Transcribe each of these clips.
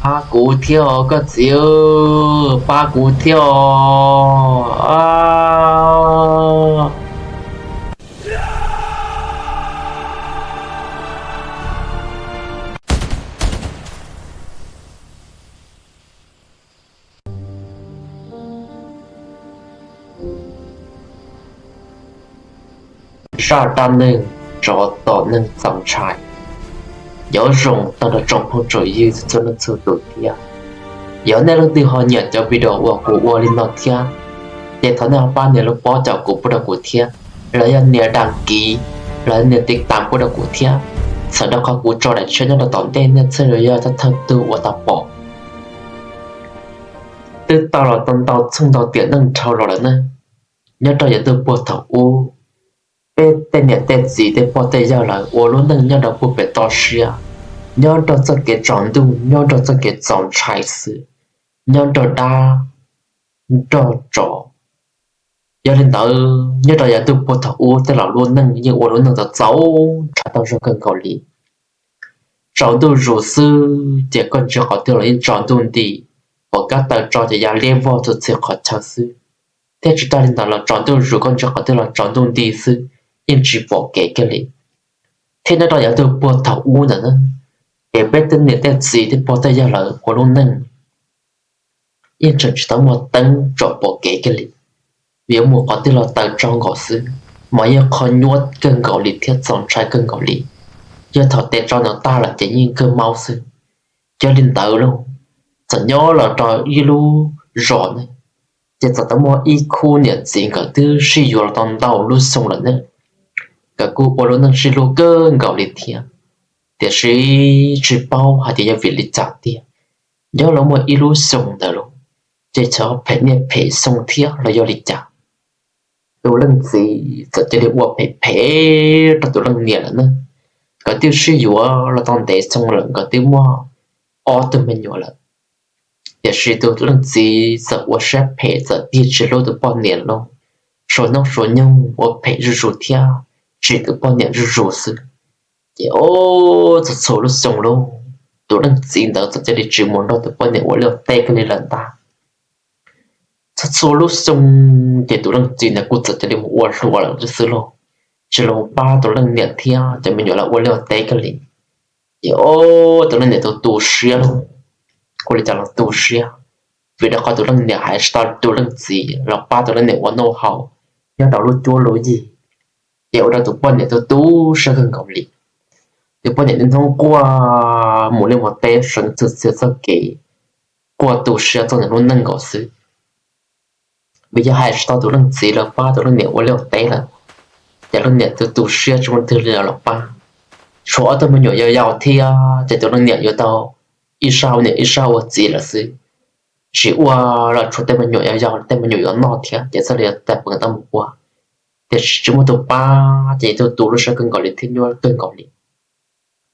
Pab kuv thiab os koj txiv, pab kuv thiab os. Zaj dab neeg tsov tom neeg txaus ntshai. Nyob zoo tag nrho tsoom phooj tsoom ywg txhua leej txhua tus thiab. Yog nej leej twg ho nyiam cov video uas kuv ua li no thiab, ces thov nej ho pab nias lub pob com kuv pub rau kuv thiab, los yog nias đăng ký, los yog nias tiv tam pub rau kuv thiab. Txhawm rau qhov kuv tso daim tshiab nyob rau tom ntej nej thiaj li yog thawj thawj tug uas tau pom. Twb tau los tau ntau txheej ntau tiam neej dhau los lawm ne. Nyob rau yav ntuj puag thaum ub, peb tej niam tej txiv tej pog tej yawg lawv ua lub neej nyob rau puag pem toj siab, nyob rau txoj kev tsaus ntuj, nyob rau txoj kev txaus ntshai xwb, nyob nrog dab nrog tsov. Yog li ntawd, nyob rau yav ntuj puag thaum ub tej laus lub neej yeej ua lub neej txaus txaus ntshai tau zoo kawg nkaus li. Tsaus ntuj zus xwb ces koj ntsia qhov twg los yeej tsaus ntuj nti, pom kab taw tso ces ya liab vog txhua txhia qhov chaw xwb. Thiab tsis tag li ntawd los tsaus ntuj zus koj ntsia qhov twg los tsaus ntuj nti xwb, yeej tsis pom kev kiag li. Thiab nyob rau yav ntuj puag thaum ub ntawd na, ces peb tej niam tej txiv tej pog tej yawg lawv ua lub neej yeej tseem tsis tau muaj teeb tsom pom kev kiag li. Vim yuav mus qhov twg los taws tso nkaus xwb, mas yog qhov nyuaj kawg nkaus li thiab txaus ntshai kawg nkaus li. Yog thaum tes tso ntawd tag lawm ces yeej kawg maub xwb. Yog li ntawd lauj, txawm nyob los rau ib lub zos ne, ces txawm tau muaj ib khub niam txiv nkawd twb sib yuav los tau ntau lub xyoo lawm ne. Nkawd kuj ua lub neej sib hlub kawg nkaus li thiab, tiam sis tsis paub hais tias yog vim li cas tiag, nyob los muaj ib lub xyoo ntawd lauj, ces xyov phem niaj phem xyoo thiab los yog li cas, tus leej txiv txawm cia li ua phem phem rau tus leej niam lawm na. Nkawd twb sib yuav los tau ntev xyoo lawm, nkawd twb muaj ob tug me nyuam lawm, tiam sis tus leej txiv txawm ua siab phem, txawm tig tsis hlub tus poj niam lauj. Suav hnub suav nyoog ua phem zuj zus thiab tsim tus poj niam zuj zus xwb. Ces ob txhua txhua lub xyoo lauj, tus leej txiv ntawd txawm cia li tsis mus nrog tus poj niam ua liaj teb kiag li lawm ntag. Txhua txhua lub xyoo ces tus leej txiv ntawd kuj txawm cia li mus ua hluas lawm xwb lauj, tsis los pab tus leej niam thiab cov me nyuam lawv ua liaj teb kiag li. Ces ob tus leej niam tu tu siab lauj, ua li cas los tu siab, vim rau qhov tus leej niam hais tsis tau tus leej txiv los pab tus leej niam ua noj haus nyob rau lub cuab lub yig, ces ua rau tus poj niam tu tu siab kawg nkaus li. Tus poj niam niaj hnub quaj mus liaj mus teb seev txhua txhia txoj kev, quaj tu siab txog ntawm lub neej nkaus xwb. Vim yog hais tsis tau tus leej txiv los pab tus leej niam ua liaj teb lawm, ces leej niam tu tu siab tsis muaj leej twg li los pab. Tshuav ob tug me nyuam yau yau thiab ces tus leej niam yuav tau ib sab ua niam ib sab ua txiv lawm xwb. Tsis ua los tshuav tej me nyuam yau yau, tej me nyuam yuav noj thiab ces thiaj li yuav tau peev tau mus ua. Tiam sis tsis muaj tus pab ces tu tu lub siab kawg nkaus li thiab nyuaj kawg nkaus li.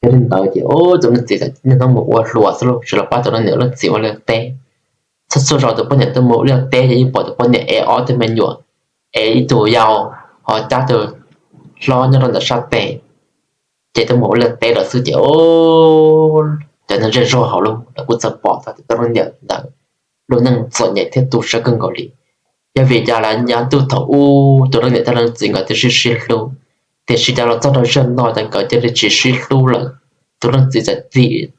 Yog li ntawd ces tus leej txiv niaj hnub mus ua hluas xwb lauj, tsis los pab tus leej niam leej txiv ua liaj teb. Txhua txhua zaus tus poj niam tuaj mus ua liaj teb ces yeej pom tus poj niam ev ob tug me nyuam, ev ib tug yau, ho cab tus hlob nyob rau ntawm sab tes, ces tuaj mus ua liaj teb lawm xwb ces cov neeg zej zog hauv lauj lawv kuj txawj pom tau tias tus leej niam ntawd lub neej txom nyem thiab tu siab kawg nkaus li. Yog vim cas los yav ntuj thaum ub tus leej niam thiab leej txiv nkawd twb sib sib hlub, tiam sis cas los txog rau zaum no ces nkawd cia li tsis sib hlub lawm. Tus leej txiv txawm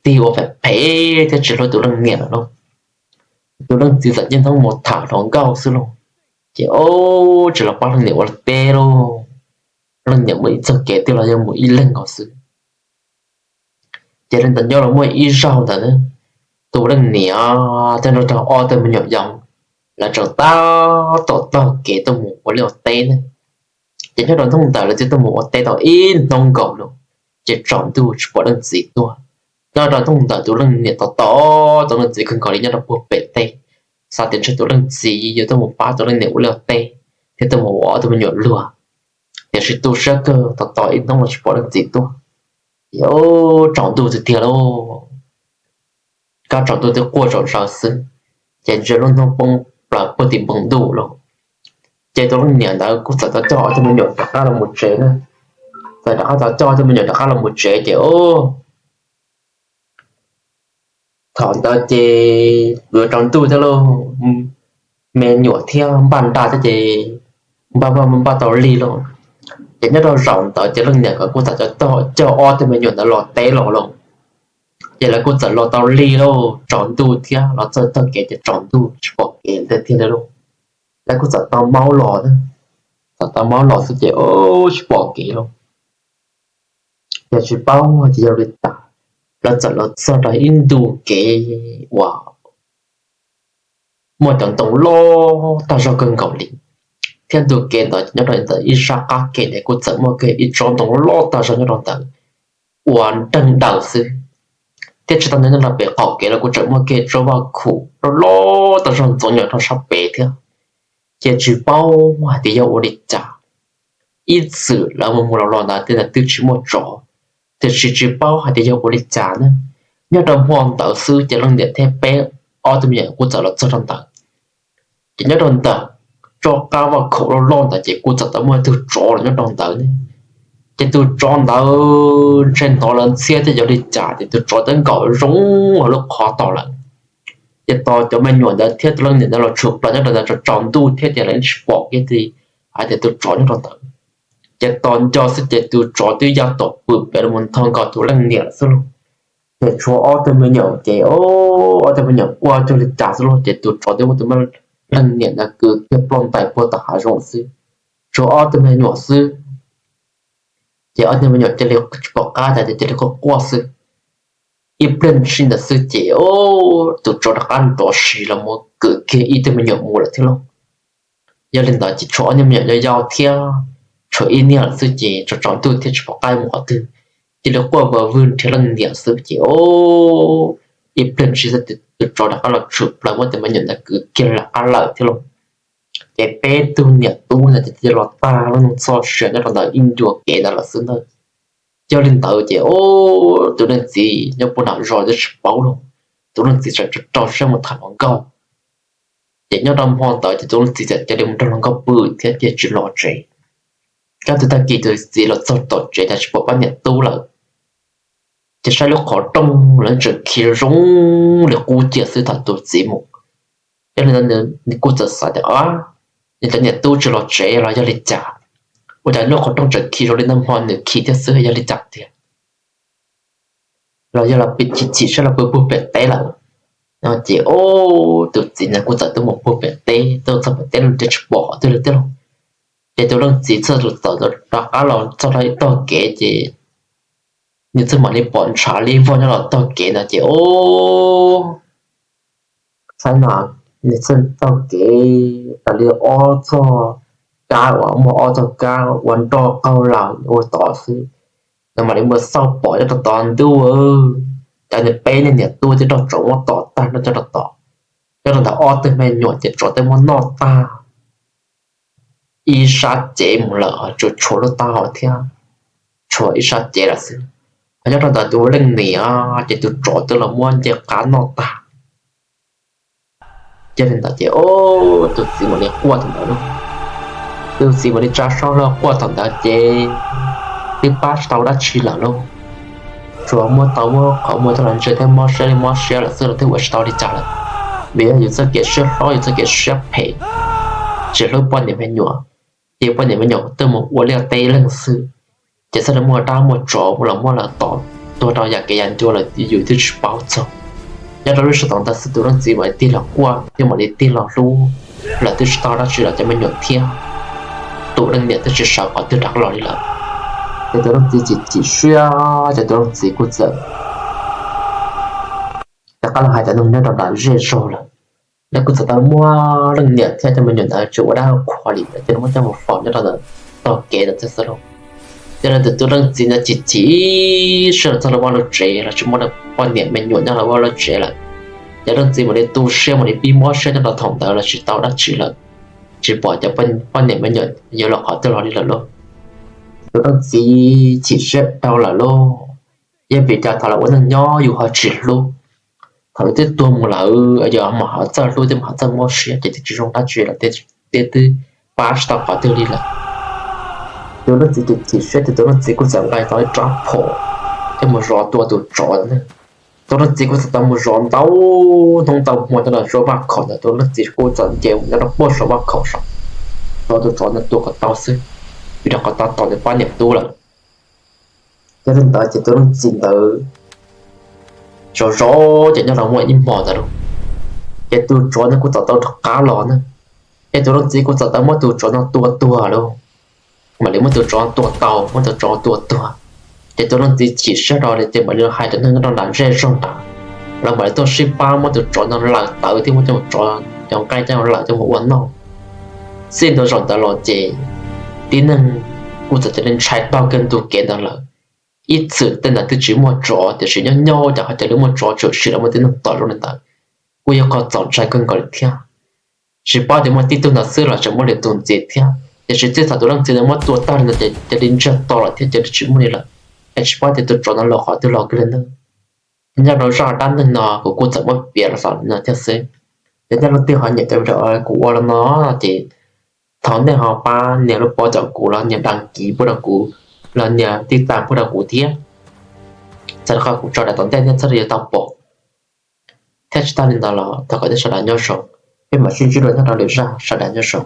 tig ua phem phem thiab tsis hlub tus leej niam lawm lauj. Tus leej txiv txawm niaj hnub mus tham hluas nkauj xwb lauj, ces ob tsis los pab leej niam ua liaj teb lauj. Leej niam mus ib txog kev twg los yog mus ib leeg nkaus xwb. Ces li ntawd nyob los muaj ib zaug ntawd, tus leej niam thiab nrog rau ob tug me nyuam yau, lawv tseem tab tom taug kev tuaj mus ua liaj ua teb ne. Ces nyob rau hnub ntawd lawv twb tuaj mus ua teb tau ib hnub nkaus lawm, ces tsaus ntuj tsis pom leej txiv tuaj. Nyob rau hnub ntawd tus leej niam tos tos tus leej txiv kawg nkaus li nyob rau puag pem teb, xav tias ntshe tus leej txiv yuav tuaj mus pab tus leej niam ua liaj ua teb thiab tuaj mus ua ob tug me nyuam luag, tiam sis tu siab kawg tos tos ib hnub los tsis pom leej txiv tuaj. Ces tsaus ntuj tiag tiag lauj, kab tsaus ntuj twb quaj zom zaws xwb, ces ntsia lub hnub poob plaws puag tim npoo ntuj lauj. Ces tus leej niam ntawd kuj txawm tau coj ob tug me nyuam rov qab los mus tsev na. Txawm rov qab tau coj ob tug me nyuam rov qab los mus tsev ces Thaum ntawd ces yuav tsaus ntuj thiab lauj, me nyuam thiab npaj nra thiab ces npaj npaj npaj tau lig lauj. Ces nyob rau zaum ntawd ces leej niam nkawd kuj txawm coj ob tug me nyuam ntawd los teb los lauj. Ces lawv kuj txawm los tau lig lauj, tsaus ntuj thiab los txog tog kev ces tsaus ntuj tsis pom kev thiab lauj. Lawv kuj txawm tau maub los, txawm tau maub los xwb ces tsis pom kev lauj. Ces tsis paub tias yog li cas, lawv txawm los txog rau ib ntu kev uas muaj cov ntoo loj tag zog kawg nkaus li, thiab ntu kev ntawd nyob rau ntawm ib sab qab kev ntawd kuj txawm muaj kiag ib tsob ntoo loj tag zog nyob rau ntawd uas nreeg daws xwb. Thiab tsis tas ntawd, nyob rau pem qaum kev los kuj tseem muaj kiag tsob vaj khaum loj loj tag zog ntxoov nyob rau sab pem thiab. Ces tsis paub hais tias yog ua li cas, ib txwm lawv mus mus los los ntawd tej ntawd twb tsis muaj tsov, tiam sis tsis paub hais tias yog ua li cas na. Nyob rau hmo ntawd xwb ces leej niam thiab peb ob tug me nyuam kuj txawm los txog rau ntawd. Ces nyob rau ntawm tsob qab vaj khaum loj loj ntawd ces kuj txawm tau muaj tug tsov los nyob rau ntawd ne. Ces tus tsov ntawd ntshe hnov lawv ntxhiab thiab yog li cas ces tus tsov twb nkaum zoo hauv lub qhov tos lawm. Ces tos cov me nyuam ntawd thiab tus leej niam ntawd los tshwm plaws nyob rau ntawd tsaus ntuj thiab ces lawv tsis pom kiag li hais tias tus tsov nyob rau ntawd. Ces tos nco xwb ces tus tsov twb ya tom pw pem los mus nthos nkaus tus leej niam lawm xwb lauj. Ces tshuav ob tug me nyuam ces ob tug me nyuam quaj cuag li cas xwb lauj, ces tus tsov twb muab tus leej niam ntawd kwv kiag ploj ntais puag tom hav zoov xwb. Tshuav ob tug me nyuam xwb, ces ob tug me nyuam cia li tsis pom qab cas ces cia li quaj quaj xwb. Ib pliag ntshis ntawd xwb ces tus tsov rov qab nrov si los mus kwv kiag ib tug me nyuam mus lawm thiab lauj. Yog li ntawd ces tshuav ob niag me nyuam yau yau thiab tshuav ib niag lawm xwb ces tsaus tsaus ntuj thiab tsis pom qab mus qhov twg, cia li quaj vwg vwg nrhiav leej niam xwb ces ib pliag ntshis xwb tus tsov rov qab los tshwm plaws muab tus me nyuam ntawd kwv kiag rov qab lawm thiab lauj. Ces peb tug niam tub ntawd ces cia li los tag lub neej txoj sia nyob rau ntawm ib ncua kev ntawd lawm xwb ntag. Yog li ntawd ces tus leej txiv nyob puag nram zos twb tsis paub lauj, tus leej txiv tseem rau rau siab mus tham hluas nkauj. Ces nyob rau hmo ntawd ces tus leej txiv txawm cia li mus nrog hluas nkauj pw thiab cia li tsis los tsev. Txog tus tag kis tus txiv los txog tom tsev cas tsis pom pab niam tub lawm. Ces saib lub qhov rooj lawv tseem khi zoo li qub ciam xwb thaum tus txiv mus. Yog li ntawd nws kuj txawm xav tias, nws cov niam tub tsis los tsev los yog li cas? Ua cas lub qhov rooj tseem khi zoo li nag hmo nws khi thiab xwb, yog li cas tiag? Los yog los chim chim siab los pw puag pem teb lawm. Ces tus txiv ntawd kuj txawm tuaj mus puag pem teb, tuaj txog pem teb los ces tsis pom qhov twg li thiab lauj. Ces tus leej txiv txawm txawm rov qab los txog rau ib tog kev ces nws txawm mam li pom ntshav li vog nyob los tog kev ntawd ces saib no, nws txawm taug kev raws li ob txoj kab uas muaj ob txoj kab ua nroj qaug lawm ua tod xwb. Nws mam li mus xauj pom nyob rau tod ntuj, cov nws peb niag niam tub thiab rog tsov muab tom tag nrho nyob rau tod. Nyob rau ntawm ob tug me nyuam ces tsov twb muab noj tag ib sab cev mus lawm, tsuas tshuav lub taub hau thiab tshuav ib sab cev lawm xwb. Ho nyob rau ntawm tus leej niam ces tus tsov twb los muab nce qab noj tag. Yog li ntawd ces tus txiv mam li quaj thaum ntawd lauj. Tus txiv mam li tsa suab hlo quaj thaum ntawd ces twb pab tsis tau dab tsi lawm lauj. Tsuas muab tau muab qhov muag coj los ntsia thiab mob siab li mob siab lawm xwb los twb ua tsis tau li cas lawm. Vim yog yus txoj kev siab hlob yus txoj kev siab phem tsis hlub poj niam me nyuam, ces poj niam me nyuam twb mus ua liaj teb leeg xwb, ces txhaj li muaj dab muaj tsov los muab lawv tom tuag rau yam kev yam ncua lawm yus twb tsis paub txog. Nyob rau lub sij hawm ntawd xwb tus leej txiv mam li tig los quaj thiab mam li tig los hlub lawm twb tsis tau dab tsi los cov me nyuam thiab tus leej niam twb tsis sawv qhov twg rov qab los li lawm. Ces tus leej txiv chim chim siab ces tus leej txiv kuj txawm rov qab los hais cov neeg nyob rau nram zej zog lawm. Lawv kuj txawm tau muab leej niam thiab cov me nyuam ntawd tsis ua dab qhua li lawm ces muab coj mus faus nyob rau ntawm tog kev ntawd thiab xwb lauj. Ces tus leej txiv ntawd chim chim siab los txog lawv vaj lawv tsev los tsis muaj poj niam me nyuam nyob lawv vaj lawv tsev lawm. Ces leej txiv mam li tu siab mam li pib mob siab nyob rau thaum ntawd los tsis tau dab tsi lawm, tsis pom cov poj niam me nyuam yuav los qhov twg los li lawm lauj. Tus leej txiv chim siab dhau lawm lauj. Yog vim cas thaum lawv ua neej nyob yus ho tsis hlub, thaum lawv twb tuag mus lawm yus mam ho txawj hlub thiab mam ho txawj mob siab ces twb tsis zoo dab tsi lawm, twb pab tsis tau qhov twg li lawm. Tus leej txiv chim chim siab ces tus leej txiv kuj txawm nqa tau ib rab phom coj mus zov tua tus tsov ntawd. Tus leej txiv kuj txawm tau mus zov ntau hnub ntau hmo nyob rau saum vaj khaum ntawd, tus leej txiv kuj txawm nce mus nyob rau puag saum vaj khaum saum, rau tus tsov no tua kom tau xwb, vim rau qhov tab tom nws pab niam tub lawm. Yog li ntawd ces tus leej txiv ntawd zov zov ces nyob rau muaj ib hmo ntawd lauj, ces tus tsov no kuj txawm tau rov qab los na, ces tus leej txiv kuj txawm tau muab tus tsov no tua tuag lauj. Mam li muab tus tsov tua tau, muab tus tsov tua tuag, ces tus leej txiv chim siab rau li ces mam li hais rau neeg nyob rau nram zej zog nrad, lawv mam li tuaj sib pab muab tus tsov no lawm tawv thiab muab cov tsov cov nqaij coj lawm coj mus ua noj. Txij ntua zaum ntawd los ces tib neeg kuj txawm cia li ntshai tag kawg ntu kev ntawd lawm. Ib txwm tej ntawd twb tsis muaj tsov tiam sis nyob nyob cas ho cia li muaj tsov tshwm sim los muab tib neeg tom zoo li ntawd, kuj yog qhov txaus ntshai kawg nkaus li thiab. Tsis paub tias muaj tib tug ntawd xwb los tseem muaj lwm tus ntxiv thiab, tiam sis txij thaum tus leej txiv ntawd muab tua tag li ntawd ces cia li ntsiag to lawm thiab cia li tsis muaj li lawm. Es tsis paub tias tus tsov no los qhov twg los kiag li ntag. Nyob rau zaj dab neeg no kuv kuj txawm muab piav los xaus li no thiab xwb. Ces nej leej twg ho nyiam cov video kuv ua los no ces thov nej ho pab nias lub pob cov kuv los nias đăng ký pub rau kuv, los nias tij tas pub rau kuv thiab, txawm rau qhov kuv tso daim tom ntej nej thiaj li yuav tau pom. Thiab tsis tag li ntawd los thov kom nej sawv daws nyob zoo, peb mam sib ntsib dua nyob rau lwm zaj, sawv daws nyob zoo.